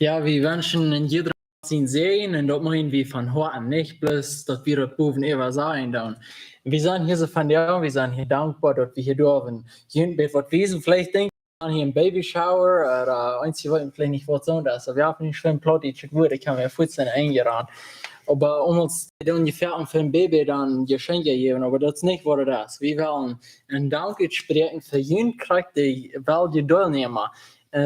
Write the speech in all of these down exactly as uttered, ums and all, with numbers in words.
Jo, wie wenschen en jiedra sien Säajen un daut meenen wie von Hoaten, nich bloos daut wie daut bowen äwa sajen doonen. Wie sent hia soo von, jo, wie sent hia dankboa daut wie hia derwen junt waut wiesen. Veleicht denkj jie aun hia een Babyshower, ooda eenje weeten veleicht nich waut soont es. Wie haben nich schwind plautdietschet Wuat, ekj kaun mie foats enjeräden. Oba om ons dan Jefäaten fa een Baby dan Jeschenkje jäwen, oba daut es nich waut daut es. Wie wellen een Dank utspräakjen fa junt, krakjt dee, well jie Deelnäma,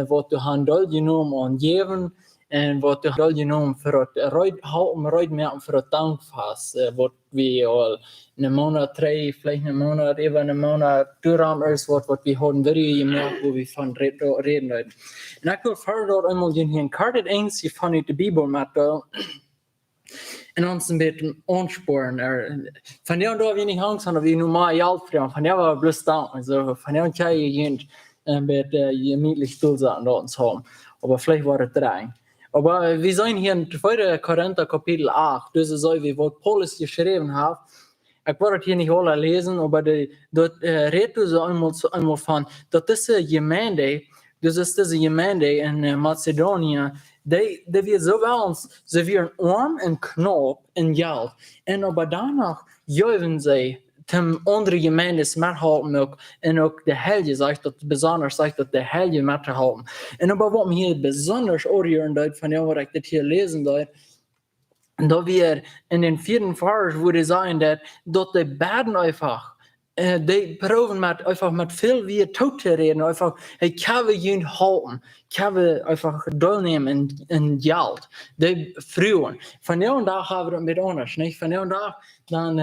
waut doa han Deel jenomen aun jäwen, un waut doa han Deel jenomen fa daut reed, halpen reed moaken fa daut Dankfast, waut wie aul een Moonat trigj, veleicht een Moonat, äwa een Moonat, doaromm es waut, waut wie hauden Video jemoakt, wua wie von räden deeden. Un ekj well verda daut eemol junt hia een kortet Enjstje von ut de Bibel met, un ons een bät aunsporen. Von doa doa wie nich Angst han daut wie nu mea Jelt froagen. Von doa woa wie bloos danken. Soo, von doa kjenn jie junt een bät jemietlich toosaten daut ons haben. Oba veleicht woat et dreien. Oba wie sent hia en tweede Korinta Kapitel acht, dis es soo aus waut Paulus jeschräwen haft. Ekj woa daut hia nich aula läsen, oba daut rät doa soo eemol, soo eemol von, daut dise Jemeent, dis es dise Jemeent en Mazedonien, dee, dee wia soo wellens, see wieren oam un knaup en Jelt. Un oba doano jeewen see toom aundre Jemeenten mettohalpen uk, un uk de Heilje, sajcht daut besonda, sajcht daut de Heilje mettohalpen. Un oba waut mie hia besonda aunrieren deed, von doa waut ekj dit hia läsen deed, daut wia en dän vieeden Varsch, wua dee sajen daut, daut dee bäden eefach, dee proowen met, eefach met väl Wieed too to räden, eefach, hey, kjenn wie junt halpen, kjenn wie eefach Deel nämen en, en Jelt, dee fruagen. Von doa aun Dach haben wie daut met aundasch, nich? Von doa aun Dach, dan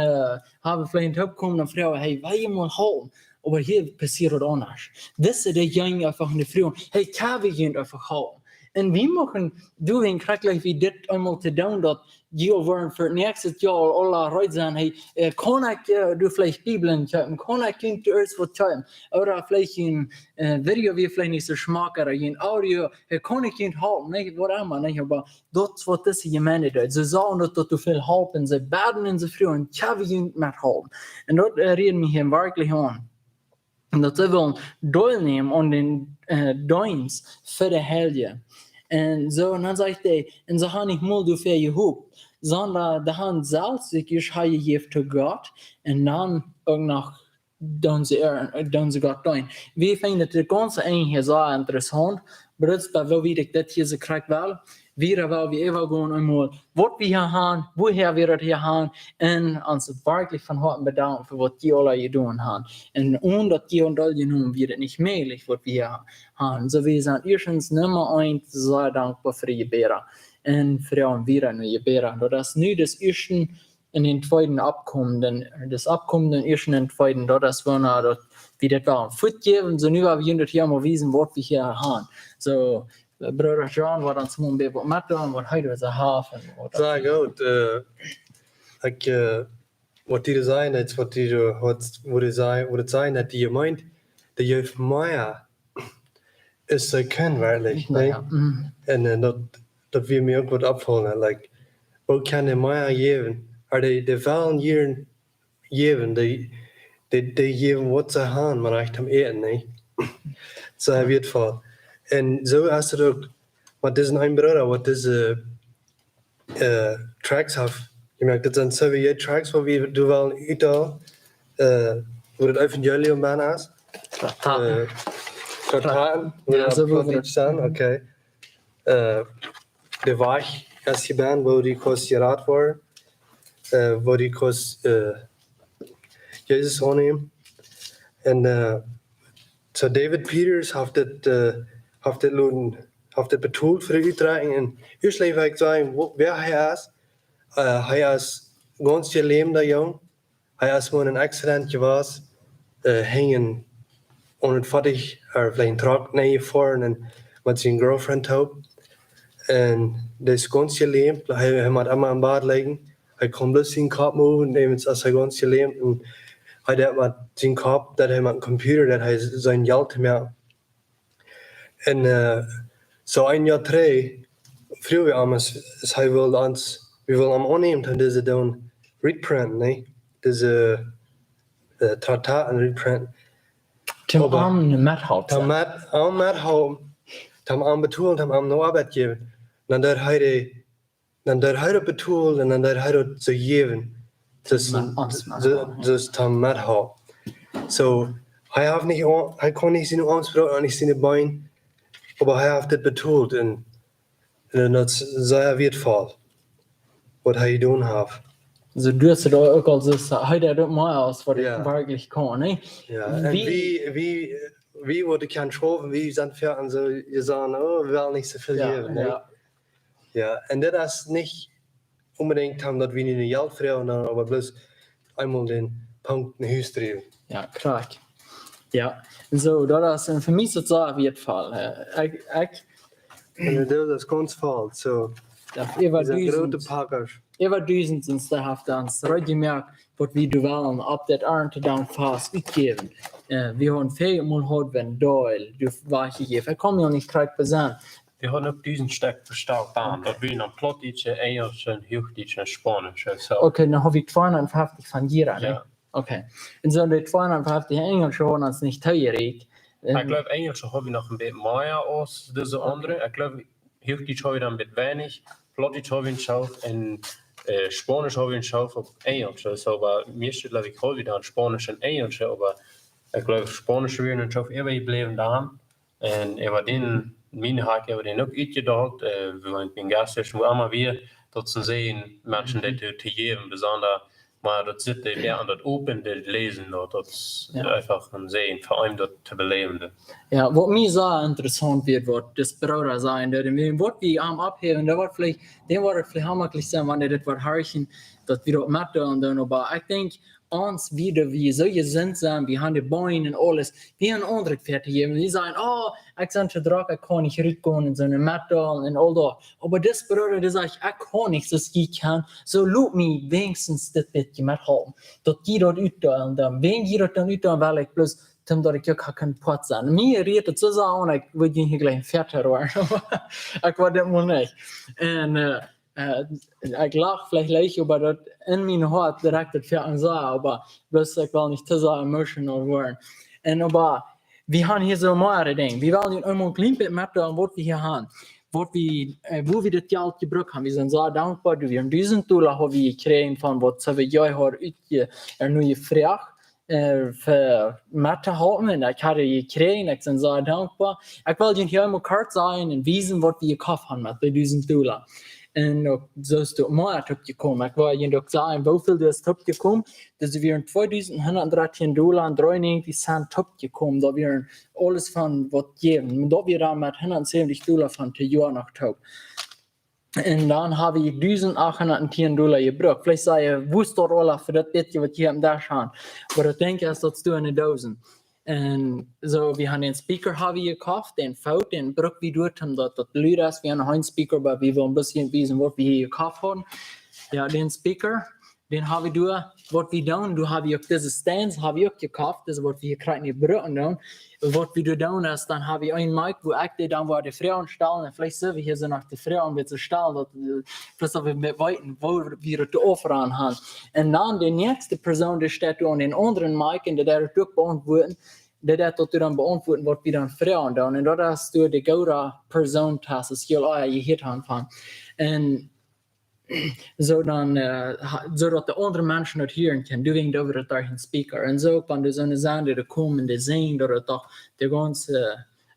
haben wie veleicht een Toopkomen, dan fruagen, hey, well jie mie halpen? Oba hia passieet daut aundasch. Dise, dee jinjen eefach en de fruagen, hey, kjenn wie junt eefach halpen? Un wie muchten doawäajen krakjt jlikj wie dit eemol to doonen, daut jie woaren fa daut näakjste Joa aula reed sennen, hey, kaun ekj doa veleicht Bibeln kjeepen, kaun ekj junt doa irjent waut kjeepen, ooda veleicht een Video, wia veleicht nich soo schmock, ooda een Audio, hey, kaun ekj junt halpen, nich, waut emma, nich, oba daut es waut dise Jemeent deed. See sagen daut, daut doa väl halpen, see bäden un see fruagen, kjenn wie junt methalpen? Un daut rieet mie hia werkjlich aun. Un daut see wellen Deel nämen aun dän Deenst fa de Heilje. Un soo, un dan sajcht hee, un see han nich mol doafäa jehopt, sonda dee han selfst sikj ieescht hanjejäft to Gott, un dan uk noch doonen see, doonen see Gott deenen. Wie finjen daut gaunz eejentlich sea interessaunt, oba daut es bie woo wiet ekj dit hia soo krakjt well. Wieda well wie äwagonen eemol waut wie hia han, wuahäa wie daut hia han, un ons werkjlich von Hoaten bedanken fa waut jie aula jedonen han. Un onen daut jie aun Deel jenomen, wia daut nich mäajlich waut wie hia han. Soo, wie sent ieeschtens Numma eent sea dankboa fa de Jebäda. Un froagen wieda no Jebäda. Daut es nu daut ieeschte un dän tweeden oppkomen, daut oppkomen, ieeschten un tweeden, daut es woona daut wie daut wellen fuat jäwen. Soo, nu woa wie junt daut hia mol wiesen waut wie hia han. Soo, Brooda John, waut ons mol een bät waut metdeelen, waut hee doa soo haft un waut daut. Sea goot. Ekj, waut du sajen, daut waut du, waut, waut du sajen, waut du sajen, daut dee Jemeent, dee jeft mea aus see kjennen werkjlich, nä? Un daut, daut wia mie uk waut oppjefollen, like, woo kjennen dee mea jäwen? Oba dee, dee wellen jieren jäwen, dee, dee, dee jäwen waut see han, mau nich om Äten, nä? Soo, hee wia voll. Un soo es et uk met disen eenen Brooda, waut dise Tracks haft jemoakt. Daut sent soo Tracks, waut wie doa wellen utdeelen, wua daut Evangelium bennen es. Traktaten. Traktaten, jo, soo woo wie daut sent, okay. De Wajch es jebennen, woo du kaust jerat woaren, woo du kaust Jesus aunnämen. Un soo David Peters haft dit, haft dit loten, haft dit betolt fa de Utdrekjunk. Un ieescht well ekj sajen, wäa hee es. Hee es gaunz jelämda Jung. Hee es mol en een Accident jewast, hinjen aun daut Foatich, ooda veleicht een Truck nenjefoaren un met siene Girlfriend toop. Un dee es gaunz jelämt, hee, hee mott emma em Bad lijen. Hee kaun bloos sienen Kopp moven, eemol es hee gaunz jelämt. Un hee deit met sienen Kopp, daut hee met een Computer, daut hee sien Jelt to moaken. Un soo een Joa trigj fruagen wie am, aus hee wull ons, wie wullen am aunnämen, toom dise doonen reprinten, nä? Dise Traktaten reprinten. Toom am methalpen. Toom am methalpen, toom am betolen, toom am ne Oabeit jäwen. dan deed hee de, dan deed hee daut betolen un dan deed hee daut soo jäwen. Dus, dus, dus dan met hee. So, hee haft nich, hee kaun nich siene Oarms brucken un nich siene Been, oba hee haft dit betolt un, un daut es sea wieetvoll, waut hee jedonen haft. So, du hast daut uk aul, so, hee deed daut mea aus waut ekj werkjlich kaun, nä? Jo, un wie, wie, wie woat ekj kjennen schaufen, wie sent ver un soo, jie sajen, oh, wie wellen nich soo väl jäwen, nä? Jo, un dit es nich onbedinjt om daut wie nich no Jelt froagen, oba bloos eemol dän Punkt no Hus driewen. Jo, krakjt. Jo, un soo, daut es, un fa mie es daut sea wieetvoll. Ekj, ekj, un daut es gaunz väl, so. Äwa dusent, äwa dusent sent dee, haft ons reed jemoakt, waut wie doa wellen opp daut Arntedankfast utjäwen. Wie hauden väl mol haud wie een Deel doa wajchjejäft. Ekj kaun mie nich krakjt besennen. Wie hauden uk dusent Stekj vestonen, daut wieren dan Plautdietsche, Enjelsche, Huachdietsche un Spaunische, so. Okay, dan hab wie tweehundatfeftich von hia, nä? Jo. Okay. Un soo, dee tweehundatfeftich Enjelsche hauden ons nich toojeräakjent. Ekj gleew, Enjelsche haud wie noch een bät mea aus dise aundre. Ekj gleew, Huachdietsch haud wie dan een bät weinich, Plautdietsch haud wie een Schoof un Spaunisch haud wie een Schoof opp Enjelsche. So, oba mieeschte, gleew ekj, haud wie dan Spaunisch un Enjelsche, oba ekj gleew, Spaunisch wia een Schoof äwajebläwen dan. Un äwa dän, miene haud ekj äwa dän uk utjedocht, wie wieren en Gasthusen, wua emma wia, daut see säden, Menschen daut to, to jäwen, besonda, oba daut sitt dee mea aun daut open, daut läsen, daut, daut es eefach een Säajen fa eenem daut to beläwen. Jo, waut mie sea interessaunt wia, waut dis Brooda säd, daut wie, waut wie am oppheewen, daut woat veleicht, dän woat et veleicht aunmoaklich sennen, wan dee dit woat horchen, daut wie daut metdeelen doonen, oba ekj denkj, ons, wie dee, wie soo jesunt sent, wie haben de Been un aules, wie haben aundre Fäaten hia. Wie sajen, oh, ekj sie too drock, ekj kaun nich rutgonen, un soo een Metdeel un aul daut. Oba dis Brooda, dee sajcht, ekj kaun nich, soo aus jie kjennen, soo lot mie weinichstens dit bät methalpen. Daut jie daut utdeelen, dan, wan jie daut dan utdeelen, well ekj bloos, daut ekj uk kaun Poat sennen. Mie rieet et soo sea aun, ekj wudd hia jlikj een Fäat woaren. Ekj wudd dit mol nich. Un, äh, Äh, ekj lach veleicht leicht, oba daut en mien Hoat direkt daut Fäat aun soo, oba bloos ekj well nich too sea emotional woaren. Un oba, wie haben hia soo mea Dinja. Wie wellen nu eemol een kjlien bät metdeelen, waut wie hia haben. Waut wie, äh, woo wie daut Jelt jebrukt haben. Wie sent sea dankboa, doa wieren dusent Dolla haben wie jekjräajen von waut see wie hia hauden utje-, ea nu jefroacht. Äh, fa mettohalpen. Ekj haud jekjräajen, ekj sie sea dankboa. Ekj well junt hia eemol kort sajen un wiesen waut wie jekoft haben met dee dusent Dolla. Un uk soo es daut mea toopjekomen. Ekj well junt uk sajen woo väl doa es toopjekomen. Daut wieren tweedusent hundatdrettieen Dolla un dreeunnäajentich Cent toopjekomen. Daut wieren aules von waut jäwen. Daut wia dan met hundatsäwentich Dolla von dit Joa noch toop. Un dan hab wie dusent achthundattieen Dolla jebrukt. Veleicht saj jie, woo es daut aula fa daut bät waut jie oppem Desch haben? Oba daut denkj ekj es daut doa enne Doosen. Un soo, wie haben dän Speaker haben wie jekoft, dän Foot, dän bruck wie doa, om daut daut lud es. Wie haben noch een Speaker, oba wie wellen een bät wiesen waut wie hia jekoft haben. Jo, dän Speaker, dän haben wie doa, waut wie doonen, doa haben wie uk dise Stands, haben wie uk jekoft, daut es waut wie hia krakjt nu brucken doonen. Waut wie doa doonen es, dan haben wie een Mic, wua ekj dee dan woa de Froagen stalen, un veleicht sent wie hia soo noch de Froagen waut to stalen, daut, äh, veleicht daut wie mea weeten, woo wie daut to aufranen haben. Un dan de näakjste Persoon, dee steit doa aun dän aundren Mic, un dee deit daut uk beauntwuaden, dee deit daut dan beauntwuaden, waut wie dan froagen doonen. Un daut es doa de goode Persoon, daut es hia aul jehieet haben von. Un soo dan, äh, ha-, soo daut de aundre Menschen daut hieren kjennen, doawäajen doo wie daut derch een Speaker. Un soo kaun doa soone Senda komen, dee sinjen, daut et doch de gaunze,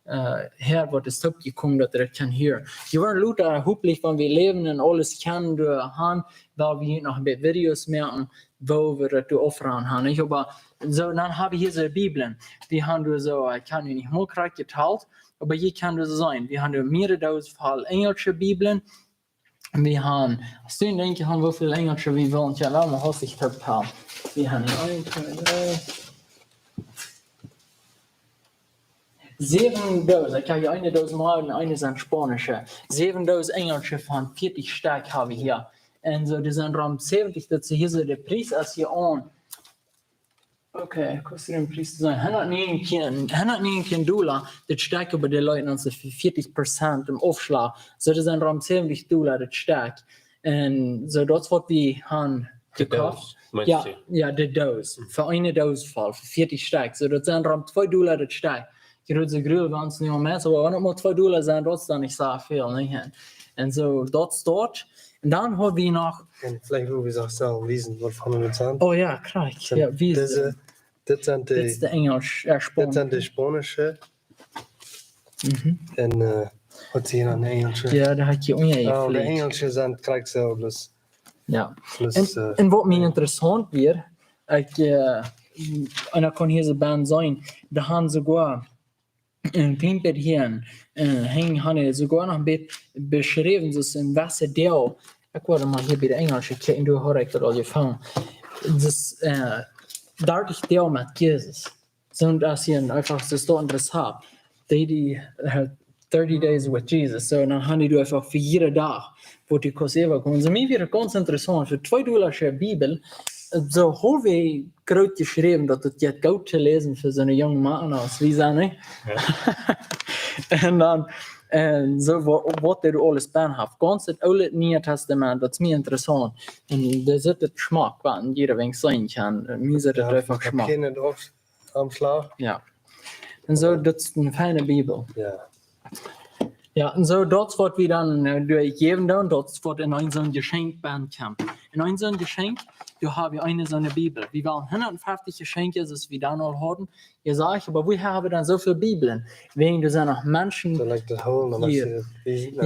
äh, Häad waut es toopjekomen, daut dee daut kjennen hieren. Jie woaren lota, hopentlich, wan wie läwen un aules kjennen doa haben, woa wie noch een bät Videos moaken, woo wie daut doa aufranen haben. Nich, oba soo, dan haben wie hia soo Bibeln. Wie haben doa soo, ekj kaun nu nich mol krakjt jetalt, oba jie kjennen doa seenen. Wie haben doa mea aus voll enjelsche Bibeln. Wie haben, aus du denkjst, haben woo väl enjelsche wie wellen, jo, lot mie hastich tooptalen. Wie haben hia een, twee, dree, säwen Doosen. Ekj hab hia eene Doos mea un eene sent spaunische. Säwen Doosen enjelsche von vieetich Stekj haben wie hia. Un soo, dee sent rom säwentich, daut es hia soo de Pries es hia aun. Okay, kost dän Pries to seenen. Hundatnäajentieen, hundatnäajentieen Dolla, daut Stekj, oba dee leeten ons fa vieetich Prozent em Aufschlag. Soo, daut sent rom säwentich Dolla daut Stekj. Un soo, daut es waut wie haben jekoft. Jo, jo, de Doos. Fa eene Doos voll, fa vieetich Stekj. Soo, daut sent rom twee Dolla daut Stekj. grootste Grul gaunz nich aun Mensch, oba wan et mau twee Dolla sent, daut es dan nich soo väl, nä? Un, un soo, daut es daut. Un dan haud wie noch, un veleicht wua wie daut sellen wiesen, waut von de sent. Oh jo, krakjt. Jo, wie dit sent de, dit sent de Enjelsch, jo, Spaunsch. Dit sent de Spaunsche. Mhm. Un, äh, waut sie dan de Enjelsche? Jo, doa haud ekj unja, oh, de Enjelsche sent krakjt soo, bloos. Jo. Bloos, un, äh, un waut mie, jo, interessaunt wia, ekj, äh, un ekj kunn hia soo bie sennen, doa han see soogoa een kjlien bät hia, äh, han, han see soogoa noch een bät beschräwen, soo aus en waut fa Doag. Ekj wull mau hia bie de Enjelsche kjikjen, doa haud ekj daut aul jefungen. Daut, äh, dartich Doag met Jesus. Soo, un daut es hia eefach, daut es daut interessaunt. Dee, dee, äh, thirty days with Jesus. Soo, un dan han dee doa eefach fa jieda Dach, wua dee kos äwa komen. Soo, mie wia daut gaunz interessaunt. Fa twee Dolla de Bibel, äh, soo haud wie groot jeschräwen, daut et jeit goot to läsen fa soone junge Mana aus wie sent, nä? Jo. Un dan, un soo wa-, waut doa aules bie haft. Gaunz daut Oole un Niee Tastament, daut es mie interessaunt. Un doa sitt et schmock, waut en jieda Wenj sennen kaun. Mie sitt et, jo, eefach schmock. Kjeen Auf-, Aufschlag. Jo. Un soo, okay, daut es eene feine Bibel. Jo. Jo, un soo, daut es waut wie dan, äh, derchjäwen doonen, daut es waut en een soon Jeschenkj bie kjemt. En een soon Jeschenkj, doa hab wie eene soone Bibel. Wie wieren hundatfeftich Jeschenkja, soo aus wie dan aul hauden. Jo, saj ekj, oba woo hab wie dan soo väl Bibeln? Wäajen doa sent noch Menschen, soo, like, de whole, dan hia.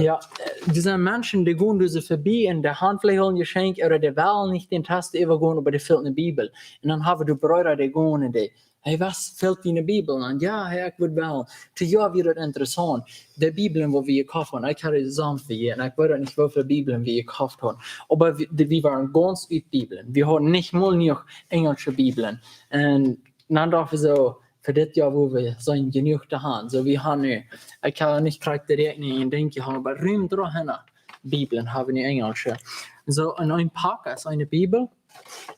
Jo, äh, doa sent Menschen, dee gonen doa soo verbie un dee han veleicht aul een Jeschenkj, ooda dee wellen nich dän Test äwagonen, oba dee fält eene Bibel. Un dan hab wie doa Breeda, dee gonen un dee: "Hey, waut fält die eene Bibel aun?" "Jo, hey, ekj wudd well." Too, jo, wia daut interessaunt. De Bibeln, waut wie jekoft hauden, ekj haud dee samt wie, un ekj weet nich, woo väl Bibeln wie jekoft hauden. Oba wie, dee, wie wieren gaunz ut Bibeln. Wie hauden nich mol jenuach enjelsche Bibeln. Un dan docht wie soo, fa dit Joa, wua wie sennen jenuach to han. Soo, wie han nu, ekj hab nich krakjt de Räakjnunk un denkj, wie han oba rum dreehundat Bibeln hab wie nu enjelsche. Soo, en een Pak es eene Bibel.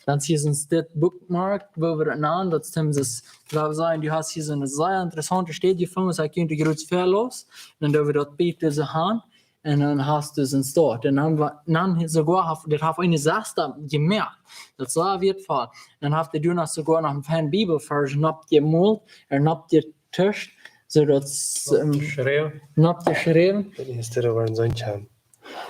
Dan hia es dit Bookmark, wua wie daut nanen, daut stemmt, daut well sajen, du hast hia soone sea interessaunte Städ jefungen, soo ekj kunn die jrod väaloss, dan doo wie daut bie dise han, un dan hast du soon Stoot. Un dan wa-, dan soogoa haft, dit haft een Sesta jemoakt. Daut es sea wieetvoll. Dan haft hee doano soogoa noch een fein Bibelvarsch nopp jemolt, ea nopp jetuscht, soo daut, ähm, nopp jeschräwen. Nopp jeschräwen. Daut es de, wua en soon Tjan.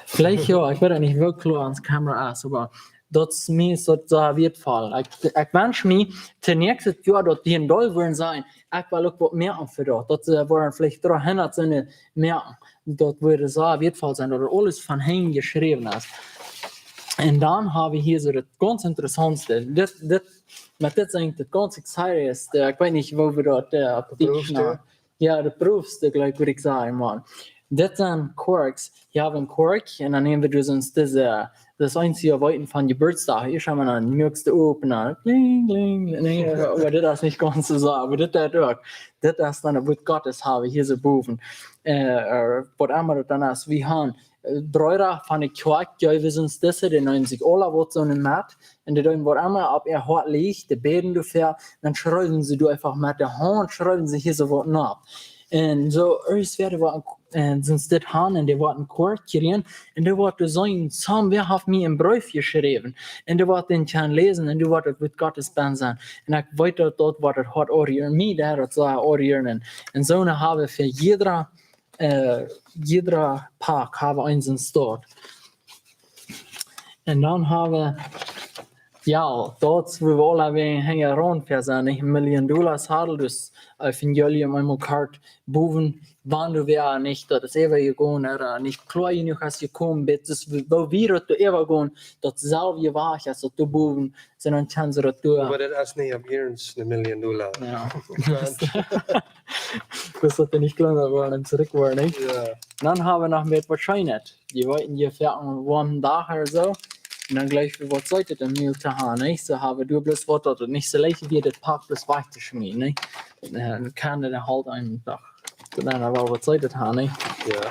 Veleicht jo, ekj weet nich, woo kloa onse Kamera es, oba daut es mie daut sea wieetvoll. Ekj, ekj wensch mie, daut näakjste Joa, daut dee en Deel wudden sajen, ekj well uk waut moaken fa daut. Daut see wudden veleicht dreehundat sennen moaken. Daut wudd sea wieetvoll sennen, daut aules von Henj jeschräwen es. Un dan hab wie hia soo daut gaunz interessaunste. Dit, dit, met dit sie ekj daut gaunz excited. Äh, ekj weet nich, woo wie daut, äh, opp Dietsch nanen. Jo, de Proofs, de, jlikj, wudd ekj sajen, Maun. Dit sent Korkjs. Hia hab wie een Korkj, un dan näm wie dus ons dise, daut eensje Weeten von Jeburtsdach. Hia haben wie dan de näakjste open, dan kling, kling, kling. Jo. Oba dit es nich gaunz soo, oba dit, daut uk. Dit es dan daut Wuat Gottes, hab wie hia soo bowen. Äh, äh, waut emma daut dan es, wie han äh, Breeda von de Kjoakj jeewen ons dise, dee neemen sikj aula waut soo met, un dee doonen waut emma opp äa Hoat licht, dee bäden doafäa, dan schriewen see doa eefach met de Haunt, schriewen see hia soo waut nopp. Un soo, ieescht wieren wie, un sent dit han, un dee woaren Korkj kjrieen, un dee woaren seenen, soo, wäa haft mie een Breef jeschräwen, un dee woaren dän kjennen läsen, un dee woaren daut Wuat Gottes bennen sennen. Un ekj weet daut, daut woat daut Hoat oarieren, mie daut daut saul oarieren. Un, un soone hab wie fa jieda äh, jieda Pak hab wie eenen Stoot. Un dan hab wie, jo, daut, wua wie aula wäajen henjen raun fa sent, nich? Een Million Dolla Sadel, daut Evangelium eemol kort bowen, wan du wea nich, daut es äwajegonen, ea nich kloa jenuach es jekomen, bat daut, wua wie daut äwagonen, daut selwje Wajch es daut doa bowen, sent dan kjennen see daut doonen. Oba daut es nich opp iernst een Million Dolla. Jo. Daut es daut nich kjliener woaren un trigj woaren, nä? Jo. Dan hab wie noch met waut Scheenet. Jie weeten, jie foaren een woamen Dach ooda soo. Un dan jlikj wie waut Seetet em Mul to han, nä? Soo hab wie doa bloos waut, daut et nich soo leicht wia, daut Pak bloos wajch to schmieten, nä? Äh, kaun daut halt een Dach. Dan hab wie waut Seetet han, nä? Jo.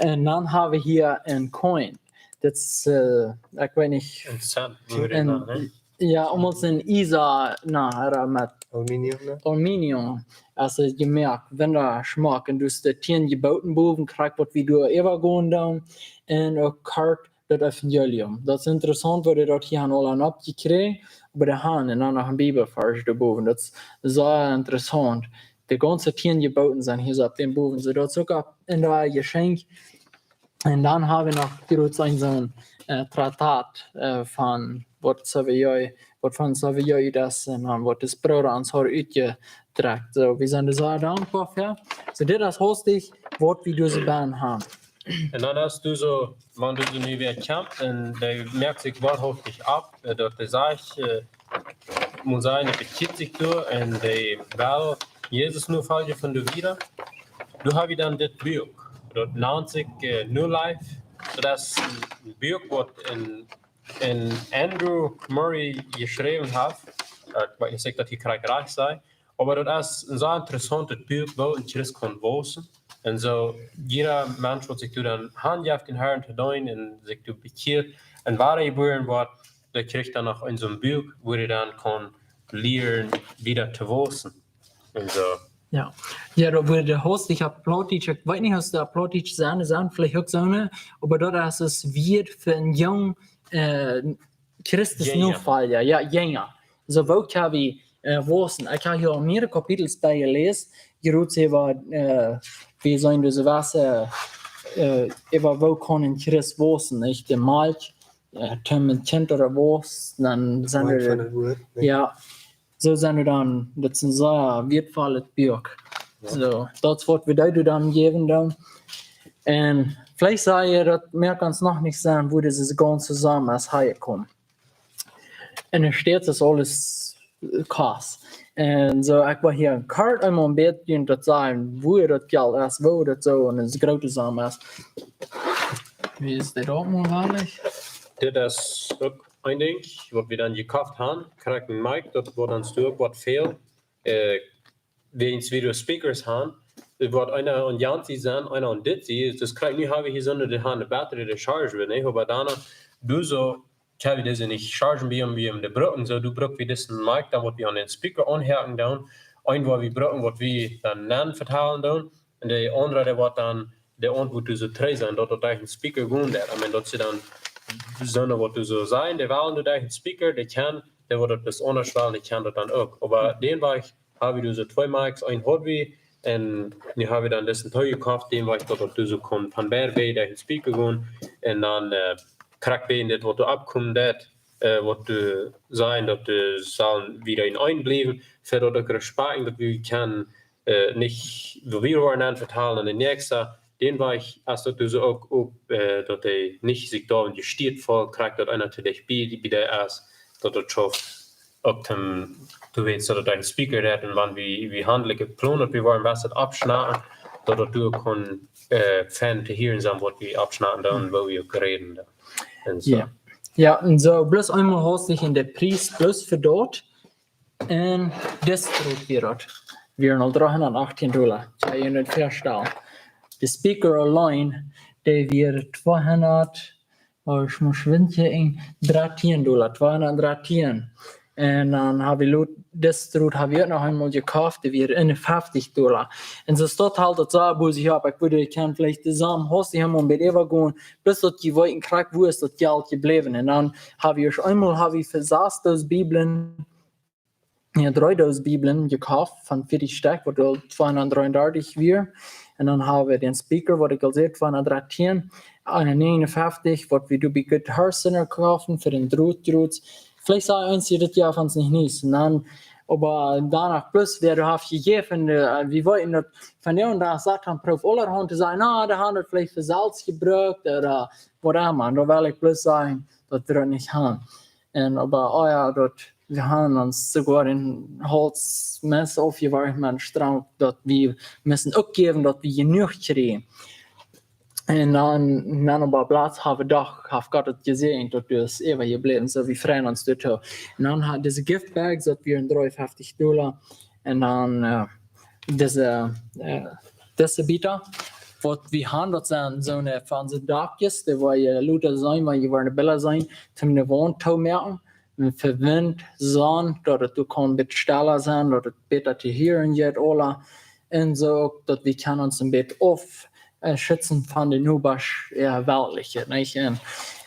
Un dan hab wie hia een Coin. Daut es, äh, ekj weet nich. Een Cent, woo wie daut nanen, nä? Jo, aulemol sent Iesa, na, ea met Aluminium, nä? Aluminium. Aulsoo jemoakt, wundaschmock. Un daut es de tieen Jeboten bowen, krakjt waut wie doa äwagonen doonen. Un uk kort daut Evangelium. Daut es interessaunt, woo dee daut hia han aula oppjekjräajen, oba dee han, un dan noch een Bibelvarsch doa bowen. Daut es sea interessaunt. de gaunze tieen Jeboten sent hia soo opp dän Bowen. Soo daut es uk opp en daut Jeschenkj. Un dan hab wie noch jrods een soon, äh, Traktat, äh, von waut Savioi, waut von Savioi daut es, un dan waut de Brooda ons haud utjedrekjt. Soo, wie sent doa sea dankboa fa. Soo, dit es hastich waut wie doa soo bie haben. Un dan hast du soo, wan du soo nu wada kjemst, un dee moakt sikj woarhauftich opp, äh, daut dee sajcht, äh, mott sennen, dee bekjieet sikj doa, un dee well Jesus nofoljen von doa wieda. Doa hab wie dan dit Buak. Daut nant sikj, äh, New Life. Daut es een Buak waut een, een Andrew Murray jeschräwen haft. Äh, ekj weet nich, daut ekj krakjt rajcht saj. Oba daut es een sea interessauntet Buak, woo een Christ kaun wausen. Un soo, jieda Mensch waut sikj doa dan hanjeft dän Herrn to deenen un sikj doa bekjieet un wada jebuaren woat, dee kjricht dan noch een soon Buak, wua hee dan kaun lieren, wieda to wausen. Un soo. Jo. Jo, daut woat hastich opp Plautdietsch, ekj weet nich, aus daut opp Plautdietsch sent, sent veleicht uk soone, oba daut es, es wieet fa een jung, äh, Christus Jinja. Nofolja, jo, Jinja. Soo, woo kaun wie, äh, wausen? Ekj hab hia aul mearere Kapitels bie jeläst, jrods äwa, äh, wie sent doa soo waut, äh, äwa woo kaun een Christ wausen, nich? De Malkj, äh, toom een Kjint ooda waut, dan sent Malkj doa, von daut Wuat, nich? Jo, soo sent doa dan, daut es een sea wieetvollet Buak. Jo. Soo, daut es waut wie doa dan jäwen dan. Un veleicht saj jie, daut moakt ons noch nich Senn, woo dit gaunze Somma es hia jekomen. Un doa steit, es aules, äh, Kost. Un soo, ekj well hia een kort eemol een bät daut sajen, woo daut Jelt es, woo daut soo een groote Som es. Woo es dit uk mol woarlich? Dit es uk een Dinkj, waut wie dan jekoft haben. Krakjt een Mic, daut woat ons uk waut fälen. Äh, wäajen wie doa Speakers haben, daut woat eena aun jant Sied sennen, eena aun dit Sied. Daut krakjt nu hab wie hia soone, dee haben eene bätre Charge, nich? Oba dan, doa soo, ekj hab dise nich chargen bie om, bie om de brucken, soo, doa bruck wie disen Mic, dan waut wie aun dän Speaker aunhakjen doonen, een waut wie brucken, waut wie dan nenn vetalen doonen, un de aundra, dee woat dan de Auntwuat doa soo trigj sennen, daut daut derch dän Speaker gonen deit. I mean, daut see dan soone waut doa soo sent, dee wellen doa derch dän Speaker, dee kjennen, dee woat daut bloos aundasch wellen, dee kjennen daut dan uk. Oba dän Wajch hab wie doa soo twee Mics, een haud wie, un nu hab wie dan disen tojekoft, dän Wajch daut daut doa soo kaun von beid Wäaj derch dän Speaker gonen, un dan, äh, krakjt wäajen dit waut doa oppkomen deit, äh, waut doa sent, daut doa sellen wie doa enn een bliewen, fa daut uk Respakjt, daut wie kjennen, äh, nich, woo wie woaren aun vetalen aun de näakjste, dän Wajch, aus daut doa soo uk, uk, äh, daut dee nich sikj doa enn jesteet fält, krakjt daut eena to dicht bie, bie dee es, daut daut schauft uk toom, du weetst, daut daut een Speaker deit, un wan wie, wie haundlike Plon, daut wie woaren waut oppschnacken, daut daut doa kaun, äh, fein to hieren sennen, waut wie oppschnacken doonen, woo wie uk räden doonen. Un soo. Jo. Jo, un soo, bloos eemol hastich enn de Pries, bloos fa daut. Un dis Drot wia daut. Wia nu dreehundatachtieen Dolla. Kjenn jie junt daut väastalen? De Speaker auleen, dee wia tweehundat, oh, ekj mott schwind kjikjen, dartieen Dolla, tweehundatdartieen. Un dan hab wie lot, dis Drot hab wie uk noch eemol jekoft, dee wia eenunfeftich Dolla. Un soo steit daut halt daut soo, woo see hia opp, ekj wudd, ekj kaun veleicht de Som, hastich eemol een bät äwagonen, bloos daut jie weeten krakjt, woo es daut Jelt jebläwen. Un dan hab wie ieescht eemol, hab wie fa sas Doos Bibeln, jo, dree Doos Bibeln jekoft von fieftich Stekj, waut aul tweehundatdreeundartich wia. Un dan hab wie dän Speaker, waut ekj aul säd, tweehundatdartieen, un eenunfeftich, waut wie doa bie Guitar Center koften fa dän Drot, Drot. Veleicht sent eenje dit Joa von ons nich niees. Un dan, oba doano bloos wada haft jejäft, äh, wie weeten daut von dän Dach Satan proowt aulahaunt to sajen, na, dee haben daut veleicht fa selfst jebrukt, ooda waut emma. Un doa well ekj bloos sajen, daut wie daut nich haben. Un oba, oh jo, daut, wie haben ons soogoa een Holtmess aufjeworfen, mau strang, daut wie musten uk jäwen, daut wie jenuach kjrieen. Un dan, dan opp een Plaz hab wie doch, haft Gott daut jesäajent, daut wie es äwajebläwen, soo wie freien ons doatoo. Un dan haud dise Gift Bags, daut wieren dreeunfeftich Dolla. Un dan, äh, dise, äh, dise Bieekja, waut wie haben, daut sent soone, äh, von soone Dakjes, dee woa jie lota seenen, wan jie woaren de Bilda seenen, toom de Waunt toomoaken, un fa Wint, Sonn, daut et uk kaun een bät stella sennen, daut et bäta to hieren jeit, aula. Un soo uk, daut wie kjennen ons een bät auf, äh, schitzen von de Nobasch, jo, weltliche, nich? Un,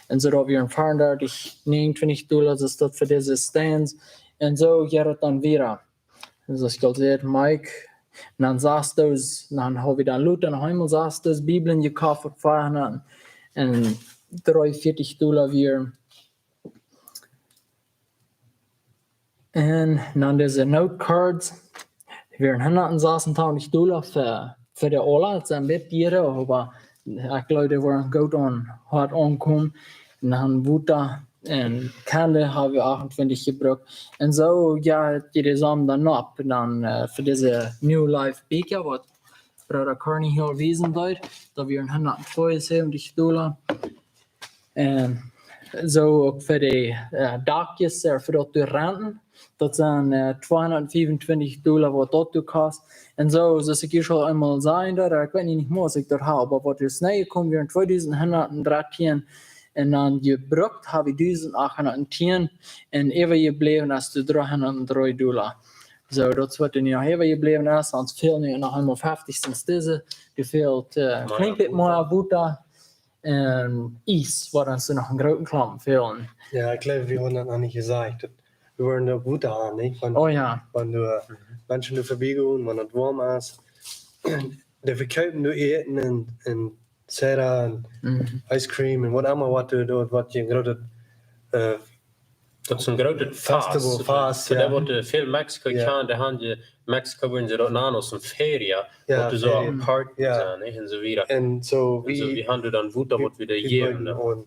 un soo daut wia een veeaundartich, näajenuntwintich Dolla, es daut fa dise Stands. Un soo jeit et dan wieda. Soo aus ekj aul säd, Mic, Un dan sass daut, dan hab wie dan lota noch eemol sass daut Bibeln jekoft fa veahundat un dreeunvieetich Dolla wia. Un dan dise Note Cards, dee wieren hundat un sasentachentich Dolla fa, fa de aula. Daut sent een bät diera, oba ekj jleew, dee wieren goot aun, hoat aunkomen. Un dan Wota un Kandel hab wie achtuntwintich jebrukt. Un soo, jo, jeit daut soo dan opp. Dan, äh, fa dise New Life Bieekja, waut Brooda Carney hia wiesen deed, daut wieren hundat tweeunsäwentich Dolla. Un soo uk fa de, äh, Dakjes, äh, fa daut to renten. Daut sent, äh, tweehundatfiefuntwintich Dolla, waut daut to kost. Un soo, soo aus ekj hia aul eemol säd, daut, ekj weet nich mea aus ekj daut hab, oba waut es niejekomen, wieren tweedusent hundatdrettieen. Un dan jebrukt hab wie dusent achthundattieen. Un äwajebläwen es dreehundatdree Dolla. Soo, daut es waut nu noch äwajebläwen es, ons fält nu noch eemol feftich Cent dise. Dee fält, äh, kjlien bät mea Wota un Ies, waut ons noch een grooten Klompen fält. Jo, ekj jleew, wie haben daut noch nich jesajcht. Wie wellen uk Wota haben, nich? Wan, oh jo. Wan doa, äh, Menschen doa verbiegonen, wan daut woam es. Dee vekjeepen doa Äten un, un Soda un Ice Cream un waut emma, waut doa, doa, waut je een grootet, äh, daut es een grootet Festival, Fast, Fast, jo. Dee woat, äh, väl Mexiko kjanen, dee haben je Mexiko, woo see daut nanen, aus een Feria, jo, waut doa soo Feria. Apart sent, nich? Un soo wieda. Un soo, un soo, wie, wie haben dan Wota, waut wie doa jäwen, nä? Un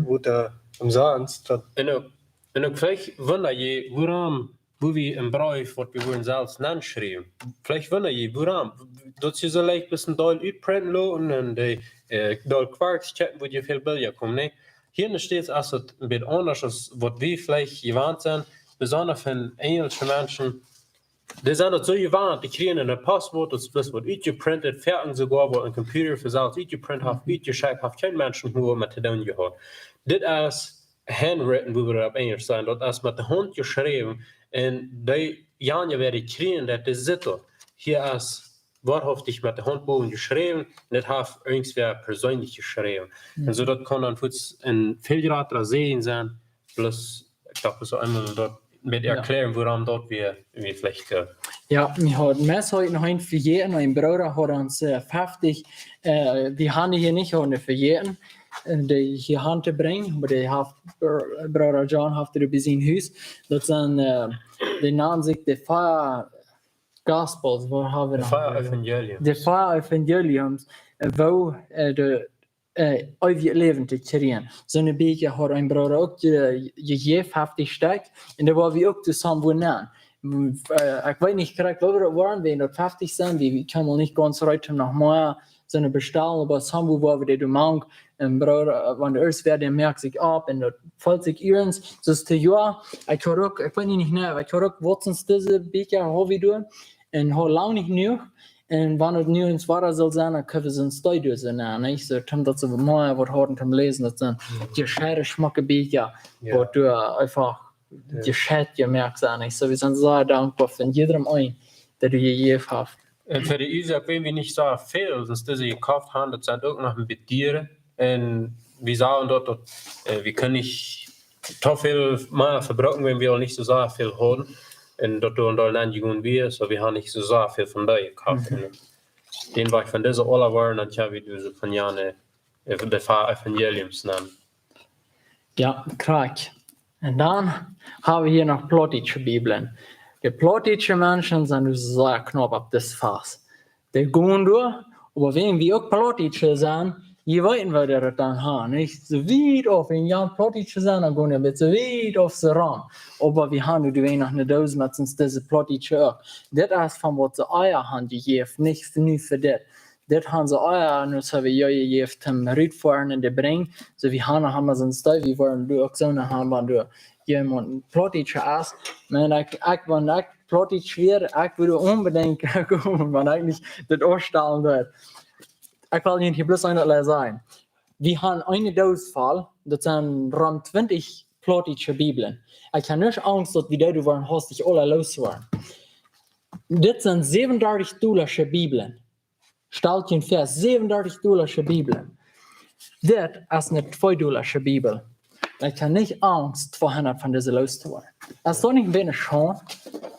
Wota omsonst, daut. Un uk, un uk veleicht wunda jie, wuarom, woo wie een Breef, waut wie wellen selfst nenschriewen. Veleicht wunda jie, wuarom. Daut es soo leicht, bloos een Deel utprinten loten un dee, äh, Deel Quarks checken, woo je väl Bilda komen, nä? Hia enne States es daut een bät aundasch aus waut wie veleicht jewant sent, besonda fa enjelsche Menschen. Dee sent daut soo jewant, dee kjrieen een Passwort, daut es bloos waut utjeprintet, veleicht soogoa waut een Computer fa selfst utjeprint haft, utjeschekjt, haft kjeen Mensch doamet to doonen jehaut. Dit es handwritten, woo wie opp Enjelsch sajen, daut es met de Haunt jeschräwen, un dee, jana, wäa dee kjrieen, daut es Sitel. Hia es woahaftich met de Haunt bowen jeschräwen, un daut haft irjentwäa perseenlich jeschräwen. Un soo, daut kaun dan fuaz een väl jratra Säajen sennen, plus, ekj docht, soo eemol daut met erklären, wuarom daut wie, wie veleicht, äh, jo, wie haben meist hia noch een vejäten, een Brooda haud ons, äh, feftich, äh, wie haben hia nich, hauden vejäten, äh, dee hia han to brinjen, oba dee haft, äh, Brooda John haft dee bie sien Hus. Daut sent, äh, dee nanen sikj de Fia Gospels, waut haben wie noch? De Fia Evangeliums. De Fia Evangeliums, äh, woo, äh, de, äh, eewjet Läwen to kjrieen. Soone Bieekja haud een Brooda uk je-, jejäft, feftich Stekj, un doa wia wie uk toop samen wua nenn. Mm, äh, ekj weet nich krakjt, woo wie daut wieren, wan daut feftich sent, wie, wie kjennen nich gaunz reed, om noch mea soone bestalen, oba samen wua wie dee doa mank, un Brooda, äh, wan de ieescht wäa, dee moakt sikj opp, un daut felt sikj iernst, soo es daut jo, ekj haud uk, ekj weet nich, nä, ekj haud uk waut sent dise Bieekja, haud wie doa, un haud lang nich jenuach, un wan et nu eenst wada saul sennen, dan kjenn wie soo een Studio soo nanen, nich? Soo, om daut soo mea waut haben toom läsen, daut sent jescheite, schmocke Bieekja, jo, waut doa eefach, jo, jescheit jemoakt sent, nich? Soo, wie sent sea dankboa fa jiedrem eenen, dee doa jejäft haft. Un fa de Uasoak, wan wie nich soo väl, aus dise jekoft haben, daut sent uk noch een bät diera. Un wie sagen daut, daut, äh, wie kjennen nich too väl mea vebruken, wan wie aul nich soo sea väl hauden. Un daut doa een Deel nenjegonen wia, soo wie haben nich soo sea väl von dee jekoft. Mhm. Un dän Wajch von dise aula wieren, dan haben wie dise von jane, äh, de Fia Evangeliums nanen. Jo, krakjt. Un dan haben wie hia noch plautdietsche Bibeln. De plautdietsche Menschen sent nu sea knaup opp dit Fast. Dee gonen doa, oba wan wie uk Plautdietsche sent, jie weeten, woo dee daut dan haben, nich? Soo wiet auf, wan jie Plautdietsche sent, dan gonen dee een bät soo wiet auf see rom. Oba wie haben nu doa noch eene Doos met ons dise Plautdietsche uk. Dit es von waut see ea haben jejäft, nich nu fa dit. Dit haben see ea, nu haben wie jejäft, om rutfoaren un dee brinjen. Soo, wie haben, haben soo een Studio, wie wellen doa uk soo haben, wan doa jemaunt Plautdietscha es. Oba ekj, ekj, wan ekj Plautdietsch wia, ekj wudd onbedinjt komen, wan ekj nich dit aunstalen wudd. Ekj well junt hia bloos eent sajen. Wie haben eene Doos voll, daut sent rom twintich plautdietsche Bibeln. Ekj hab nich Angst, daut wie dee woaren hastich aula looswoaren. Dit sent säwenundartich Dollasche Bibeln. Stalt junt väa, säwenundartich Dollasche Bibeln. Dit es eene twee Dollasche Bibel. Ekj hab nich Angst, tweehundat von dise loos to woaren. Es daut nich een bät schad?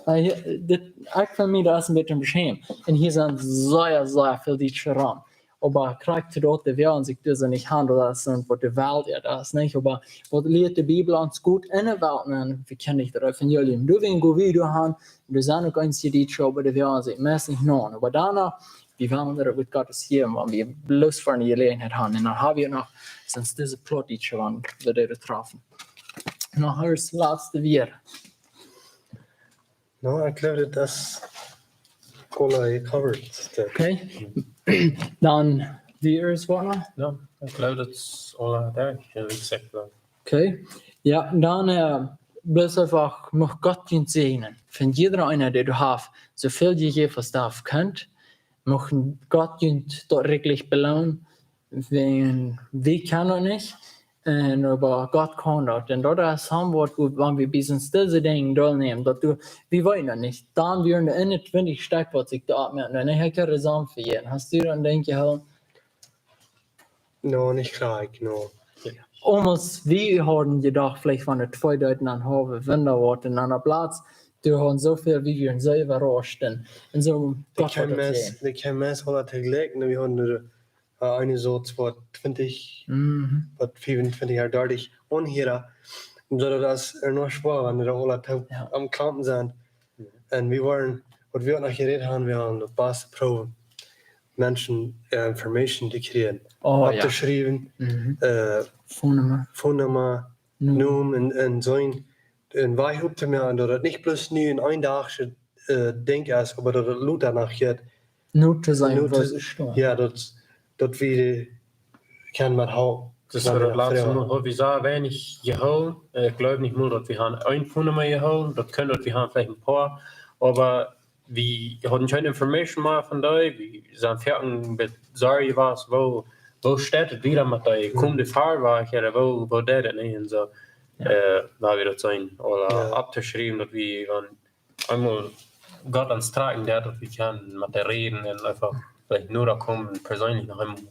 Äh, hia, dit, ekj fa mie, daut es een bät beschämt. Un hia sent sea, sea väl Dietsche rom. Oba krakjt daut, dee wellen sikj doa nich han, daut es waut de Welt es, daut es nich. Oba waut lieet de Bibel ons goot en de Welt, un wie kjennen nich daut Evangelium. Doawäajen go wie doa han, doa sent uk eenje Dietsche, oba dee wellen sikj meist nich naun. Oba doano, wie wellen daut Wuat Gottes hieren, wan wie bloos fa eene Jeläajenheit han. Un dan ha wie noch, sent dise Plautdietsche, wan wie dee trafen. Noch aus latste Wieed. No, ekj jleew, daut es aula covered. Okay. Dan, wie es waut noch? No, ekj jleew, daut es aula doa. Jo, ekj saj daut. Okay. Jo, dan, äh, bloos eefach, mucht Gott junt säajnen. Von jieda eena, dee doa haft, soo väl jejäft aus hee haft kunt, mucht Gott junt daut rikjlich beloonen, wäajen wie kjennen daut nich. Un oba Gott kaun daut. Un daut es waut, wan wie bie sent dise Dinja deelnämen, daut du, wie weeten daut nich. Dan wieren doa eenuntwintich Stekj, waut sikj doa oppmoaken. Un ekj hab daut Result vejäten. Hast du daut, denkj ekj, Helen? No, nich krakjt, no. Aulmost, wie hauden jedocht, veleicht von de twee Deiten aun haulf Wunda woat en eene Plauz. Doa hauden soo väl, wie wieren sea äwarauscht. Un, un soo, Gott haft daut meist, jeseenen. Dee kjeemen meist aula toojlikj, un wie hauden doa, äh, eene Sort waut twintich, Mhm. waut fiefuntwintich Joa, dartich, un hia, un daut es noch schwoa, wan dee aula to-, Jo. aum Klampen sent. Un wie wieren, waut wie uk noch jerät hauden, wie hauden daut baste proowen, Menschen, äh, Information to kjrieen. Oh, jo. Opptoschriewen, Mhm. äh, Phone Number. Phone Number, Nomen. Nomen un, un soo een, een Wajch opptomoaken, daut daut nich bloos nu en een Dach, äh, Dinkj es, oba daut daut lota noch jeit. Note to sennen, Note, waut es schwoa. Jo, daut, daut wie kjennen met Help. Daut es, met fa daut latste Mol haud wie sea weinich jehoolen. Äh, ekj jleew nich mol, daut wie hauden eene Phone Number jehoolen. Daut kunn, daut wie hauden veleicht een poa. Oba wie hauden kjeene Information mea von dee. Wie sent foaken een bät sorjlich jewast, woo, woo steit daut wieda met dee? Mhm. Kjemt dee wieda, ooda woo, woo deit daut nu un soo. Jo. Äh, wua wie daut sent, aula Jo. opptoschriewen, daut wie, wan eemol Gott ons trakjen deed, daut wie kjennen met dee räden un eefach veleicht noda komen, perseenlich noch eemol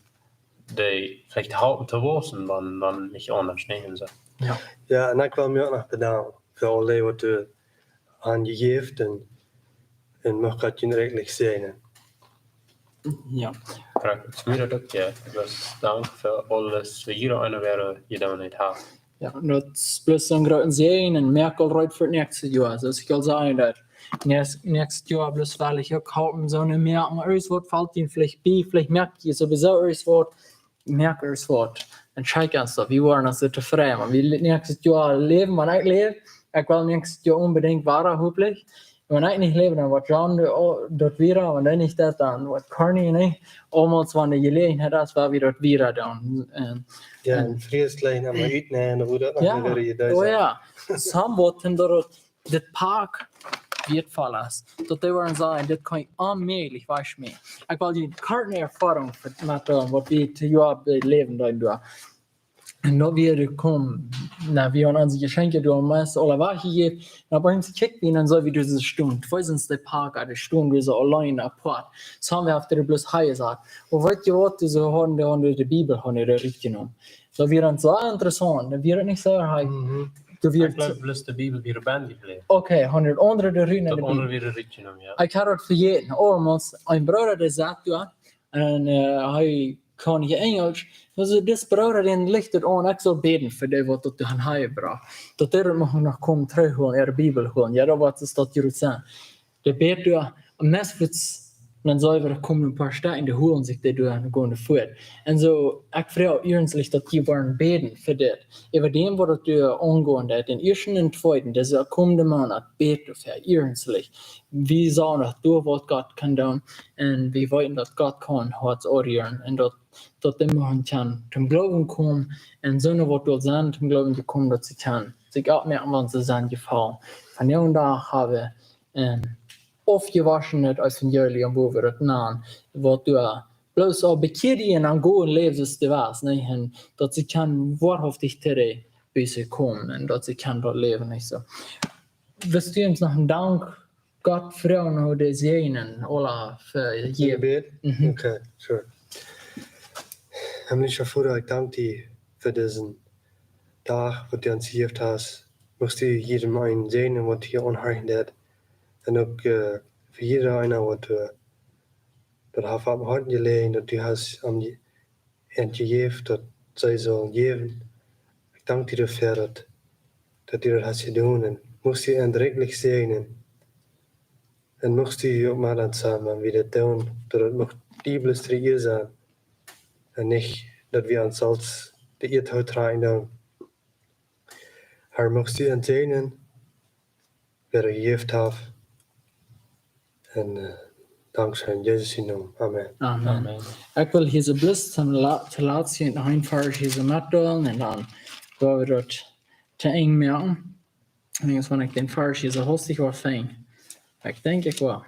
dee veleicht halpen to wausen, wan, wan nich aundasch, nä, un soo. Jo. Jo, un ekj well mie uk noch bedanken fa aul dee, waut doa han jejäft un, un mucht Gott junt rikjlich säajnen. Jo. Krakjt, ekj meen daut uk, jo. Bloos dank fa aules, fa jieda eena, wäa jedonen haft. Jo, un daut es bloos een grooten Säajen un moakt aul reed fa daut näakjste Joa. Soo aus ekj aul säd, daut näakjst-, näakjstet Joa bloos well ekj uk halpen, soo een Moaken, aules waut felt junt veleicht bie, veleicht moakt jie sowieso aules waut, moakt aules waut. Un check ons daut, wie woaren ons doa tofräd, wan wie le-, näakjstet Joa läwen, wan ekj läw, ekj well näakjstet Joa onbedinjt wada, hopentlich. Wan ekj nich läw, dan woat John de-, o-, daut wieda, wan dee nich deit, dan woat Corny, nä? Aulmols wan de Jeläajenheit es, woa wie daut wieda doonen. Un, Jo, un un Friesland, oba ut, nä, dan woat daut noch Jo. wada jedonen. Oh jo. Sam woat en daut dit Poak wieetvoll es. Daut dee woaren sajen, dit kaun ekj onmäajlich wajchschmäten. Ekj well junt eene korte Erfoarunk met, met, äh, waut wie dit Joa beläwen deeden doa. Un dan wia de kom, na, wie hauden onse Jeschenkje doa meist aule wajchjejäft. Un opp eemol kjikj wie, un dan soo wie doa stonen. Twee sent de Poak, dee stonen doa soo auleen apoat. Sam haft doa bloos hia jesat. Oba weet jie waut, dee soo hauden, dee hauden de Bibel, hauden dee rutjenomen. Daut wia dan soo interessaunt. Daut wia nich soo, hee, Mhm. daut wia Ekj jleew, bloos de Bibel wia bie jebläwen. Okay, hauden aundre de Rune Daut aundre wia rutjenomen, jo. Ekj haud daut vejäten. Oh, mau een Brooda, dee sat doa. Un, äh, hee kaun nich Enjlisch. Aulsoo, dis Brooda, dän licht daut aun, ekj saul bäden fa dee, waut daut han hia jebrocht. Daut dee daut mach noch komen trigj holen, äare Bibel holen. Jo, daut woat es daut Jerusalem. Dee bät doa, un meist wiet, dan sell wie komen een poa Stekj, dee holen sikj dee doa un gonen fuat. Un soo, ekj froag iernstlich daut jie woaren bäden fa dit. Äwa däm, waut daut doa aungonen deit, dän ieeschten un tweeden, dise komende Moonat, bät doafäa iernstlich. Wie sajen daut doa waut Gott kaun doonen, un wie weeten daut Gott kaun Hoaten aunrieren, un daut, daut dee Menschen kjennen toom Gloowen komen, un soone waut doa sent toom Gloowen jekomen, daut see kjennen sikj oppmoaken, wan see sent jefollen. Vondoag ha wie een aufjewoschnet Evangelium, woo wie daut nanen, waut doa bloos aul bekjieet un aun Gott läft, soo aus du wieescht, nä? Un daut see kjennen woarhauftich trigj bie sikj komen un daut see kjennen doa läwen, nich soo? Wist du ons noch een Dank Gott froagen, no de Säajen, aula fa Jebäd? Mhm. Okay, sure. Himmlischa Voda, ekj dank die fa disen Dach, waut du ons jejäft hast. Muchst du jieda eenen säajnen, waut hia aunhorchen deit. Un uk fa jieda eena waut doa daut haft opp em Hoat jeläajen, daut du hast am jejäft, daut see sullen jäwen. Ekj dank die doafäa, daut du daut hast jedonen, un muchst du an rikjlich säajnen. Un muchst du uk met ons sennen, wan wie daut doonen, daut daut mucht die bloos de Ea sennen, un nich daut wie ons selfst de Ea tootrakjen doonen. Herr, muchst du an säajnen, wäa daut jejäft haft. Un dankscheen en Jesus sien Nomen. Amen. Ekj well hia soo bloos toom latst hia noch een Varsch hia soo metdeelen un dan woa wie daut to Enj moaken. Ekj denkj, wan ekj dän Varsch hia soo hastich woa finjen, ekj denkj, ekj woa.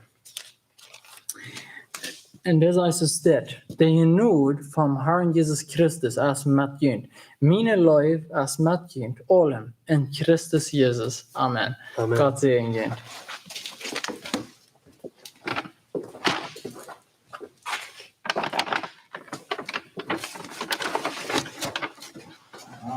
Un dis es dit: De Jnod vom Herrn Jesus Christus es met junt. Miene Leew es met junt aulem en Christus Jesus. Amen. Gott säajen junt.